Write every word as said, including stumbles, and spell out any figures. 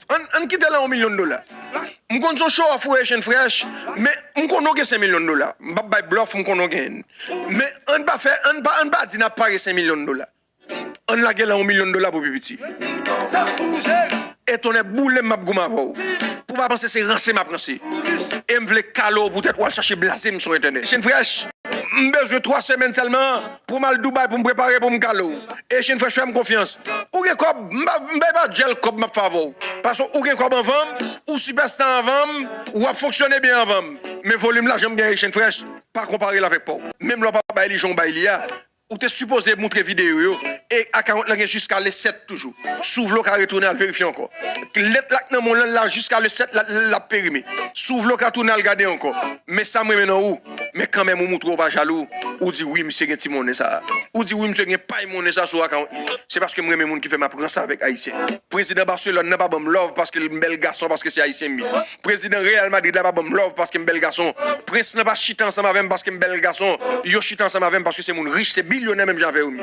Ann, ann kite l a yon milyon dola. M konn se yon show off ou ye, Echann Frèch, men m konnen w gen senk milyon dola. M p ap bay blòf, m konnen w genyen l. Men ann pa fè, ann pa, ann pa di n ap pare senk milyon dola. Ann lage l a yon milyon dola pou pi piti. E tonnè boule m, m ap goumen avè w. Pou w pa panse se ranse m ap ranse. E m vle kale w poutèt w al chache blaze m sou entènèt. Echann Frèch, m bezwen twa semèn sèlman pou m al Dubai pou m prepare pou m kale w. Echann Frèch, fè m konfyans. Ou gen kòb, m pa, m pa, pa djèl kòb m ap fè avè w. Paske ou gen kòb anvan m, ou sipèsta anvan m, w ap fonksyone byen anvan m. Men volim lajan m gen Echann Frèch, pa konpare l avèk pa w. Menm lè w pa bay li jan w bay li a, ou te sipoze moutre videyo yo, e akawont lan gen jiska le sèt toujou. Si w vle w ka retounen al verifye ankò. Lèt la k nan men w lan la jiska le sèt la, l ap perime. Si w vle w ka tounen al gade ankò. Men sa m renmen nan ou, men kanmenm ou moutre w pa jalou, ou di wi misye gen ti monnen sa a. Ou di wi misye gen pay monnen sa sou akawont li. Se paske m renmen moun ki fè m ap ranse avèk Ayisyen. Prezidan Barcelone nan pa ban m love paske m bèl gason, paske se Ayisyen m ye. Prezidan Real Madrid la pa ban m love paske m bèl gason. Prens lan pa chita ansanm avè m paske m bèl gason. Yo chita ansanm avè m paske se moun rich, se bilyonè menm jan avè yo m ye.